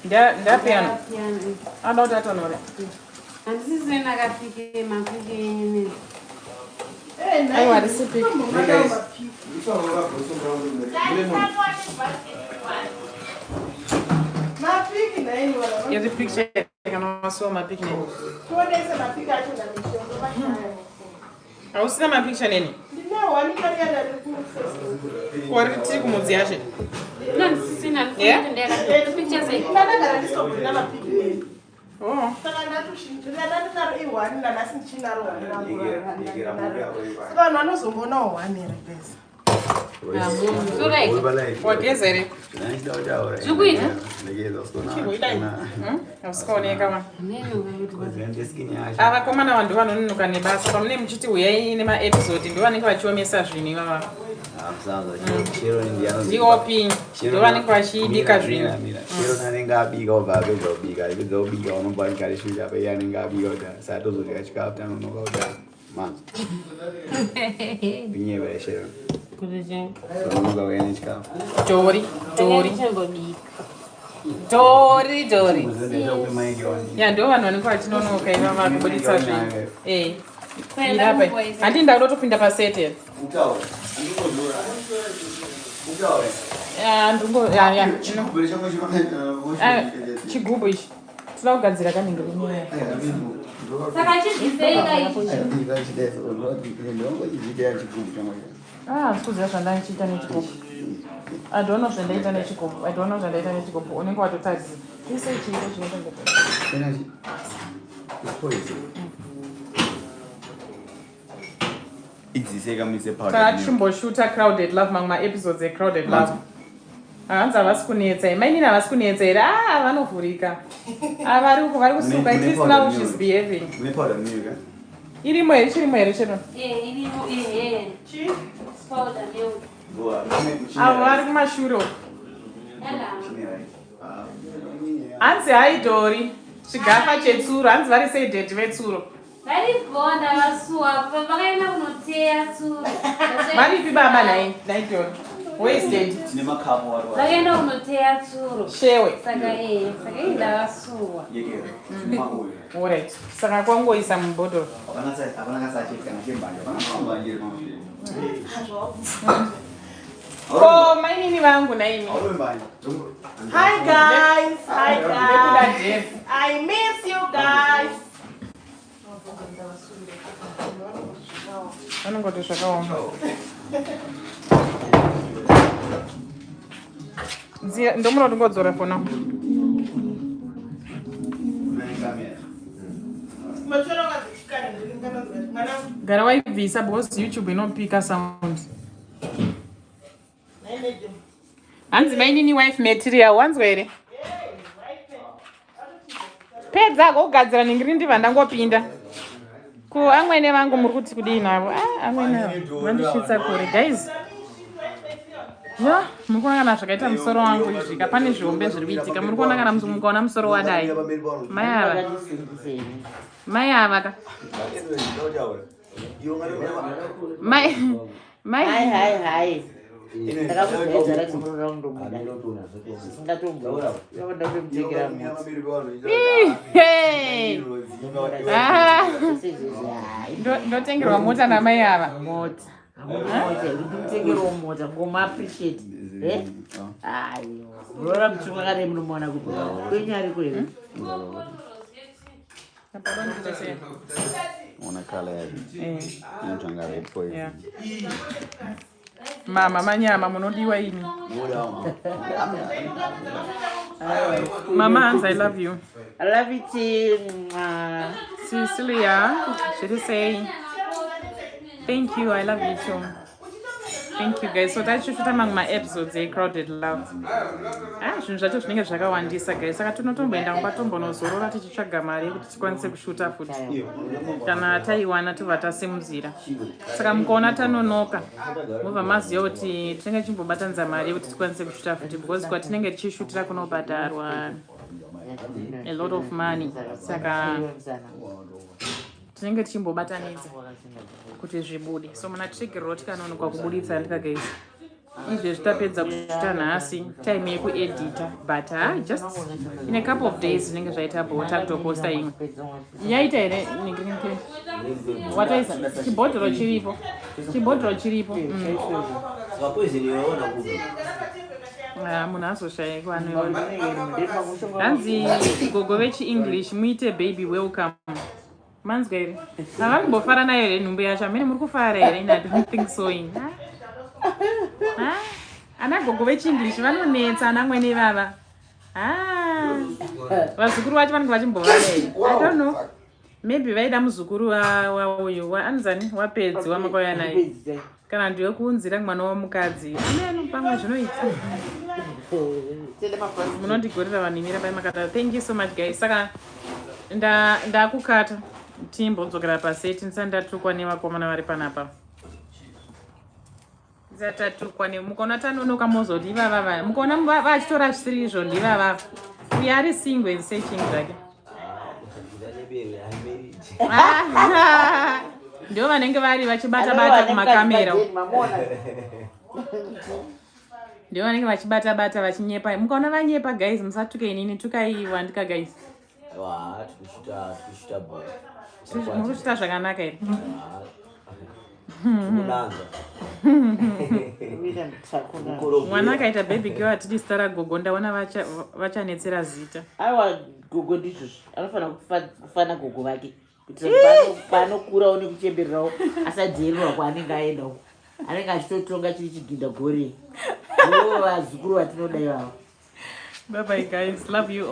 Ndapiyano. Anoda kuti atonhore. Handisisina akapike mapike enyu. Aiwa risi piki. Iri picture kana wasuwa mapiki neni. Tionese mapiki acho na mishonga. Hausina mapicture neni? Wari tiri kumudzi yache. Oh. Saka vanhu vanozombonawo one here guys. Wageza here? Zvikuita? Hausikuoneka ma. Avakomana vanhu vanononoka nebasa pamune muchiti huyai nemaepisode ndo vanenge vachiomesa zvinhu ivava. DOP ndo vanenge vachibika zvinhu. Sharon anenge abika obva apedza kubika apedza kubika unobva anikare shuja apa iye anenge abika kuti satozodya chikafu tanonoka kuti manzi kunyebera Sharon. Unonoka kuuya nechikafu. Dori, dori. Dori, dori. Ya ndo vanhu vanenge vachinonoka ivava kubuditsa zvinhu. Eh. Irapa. Handi ndakuda kutopinda pasete. Ya ndungo ya ya. Chigubu ichi. Tinoda kugadzira kanenge kunyaya. Saka chibvisei ka ichi. Ah, sikuziva zvandandichiita nechigubhu. I don't know zvandaita nechigubhu. I don't know zvandaita nechigubhu. Unenge watotarisa. Chise chiiko chinotengeta. Tachimboshuta Crowded Love mamwe maepisodes eCrowded Love. Hanzi havasi kunetsa. Mainini havasi kunetsa here? Ah, vanovhurika. Ah, vari uko vari kusuka. At least now she's behaving. Irimo here? Chirimo here chero? Eh, irimo eh. eh. Powder milk. Avo vari kumashure uko. Hanzi haidhori. Chigafa chetsuro. Hanzi vari sei daddy vetsuro? Varipo ndavasuwa vakaenda kunoteya tsuro. Varipi baba nhai nhai Dori? Where is daddy? Tine makapu wari wari. Vakaenda kunoteya tsuro. Shewe. Saka eh saka ii ndavasuwa. Yekera. Tine maoyo. Alright. Saka kwangoisa mubhodhoro. Hapana sa hapana kasacheti kana chembanje. Hapana mambanje mambanje. Ko mainini vangu naimi. Haurovi mbanje. Hi guys, hi Ndekuda guys. Jeff. I miss you guys. Vanongoti zvakaoma. Nzira ndomura kuti ngodzora for now. Gara waibvisa because YouTube inopika sound. Hanzi mainini wife material wanzwa here? Pedza kugadzira ningiri ndibva ndangopinda. Ko amwene vangu muri kuti kudii navo? Ah, amwene vandisvitsa kure guys. Ya, muri kuona kana zvakaita musoro wangu izvika pane zvihombe zviri kuitika. Muri kuona kana mukaona musoro wadai. Mai ava. Mai ava ka. Mai mai Hai hai hai. Ndakakuudza rati muroora wangu ndomuda. Zvisingatomboita. Ndinoda kutomutengera mota. Hey. Ah. Zvese izvozvi, hai. Ndotengerwa mota namai ava. Mota. Hamuna mota. Ndikutengerewo mota. Ngoma appreciate. Eh? Aiwa. Muroora mutsvuku akadai munomuona kupi? Kwenyu ariko here? Ona kala yacho. Inotanga red poison. Yeah. Mama manyama munodiwa imi. Mama Hans, I love you. I love you too. Mwah. Cecilia, should you say thank you? I love you too. Thank you guys. So tachishuta mamwe maepisodes ecrowded love. Ah, zvinhu zvacho zvinenge zvakawandisa guys. Saka tinotomboenda kumba tombonozorora tichitsvaga mari yekuti tikwanise kushuta futi. Kana taiwana tobva tasimudzira. Saka mukaona tanonoka mobva maziva kuti tinenge tichimbobatanidza mari yekuti tikwanise kushuta futi because kwatinenge tichishutira kunobhadharwa a lot of money. Saka tinenge tichimbobatanidza kuti zvibude. So muna trigger roti kanonoka kubuditsa ndika guys. Izvezvi tapedza kushuta nhasi, time yekuedita, but ha, just in a couple of days zvinenge zvaita bo, takutoposta imwe. Yaita here? Wataisa chibhodhoro chiripo, chibhodhoro chiripo. Saka poison iyoona kupi? Ah, munhu azoshayikwa anoiona. Hanzi gogo vechiEnglish, muite baby welcome. Manzwa here? Havari kumbofara nayo here nhumbu yacho? Amene muri kufara here? I don't think so ini. Ah, ana gogo vechiEnglish vanonetsa, ana mwene ivava. Ah, vazukuru vacho vanenge vachimbovada here? I don't know, maybe vaida muzukuru wauyu anzani wapedzi wamakauya naye, kana ndiwe kuunzira mwana womukadzi ameno pamwe zvinoita. Munondigorera vanhu imira bai makata. Thank you so much, guys. Saka ndakukata, timbodzokera paseti ndisati ndatukwa nevakomana vari panapa, ndisati tatukwa ne. Mukaona tanonoka mozoti ivava, mukaona vachitora zvisiri izvo, ndivava. Uyo ari single and searching zvake. Ah, Ndo vanenge vari vachibata-bata kumakamera, ndo vanenge vachibata-bata vachinyepa. Mukaona vanyepa, guys, musatuke inini, tukai wandika, guys. Wa, tikushuta, tikushuta boy. Muri kusvita zvakanaka here? Kunanza. Mwana akaita baby girl, hatidi zita ragogo. Ndaona vachanetsera zita. Aiwa, gogo ndizvozvo, anofanira kufana gogo vake kuitira kuti paanokurawo nekuchembererawo asadheererwa kwaanenge aenda uko, anenge achitotonga chiri chigindha gore. Ndo vazukuru vatinoda ivavo. Bye bye, guys, love you all.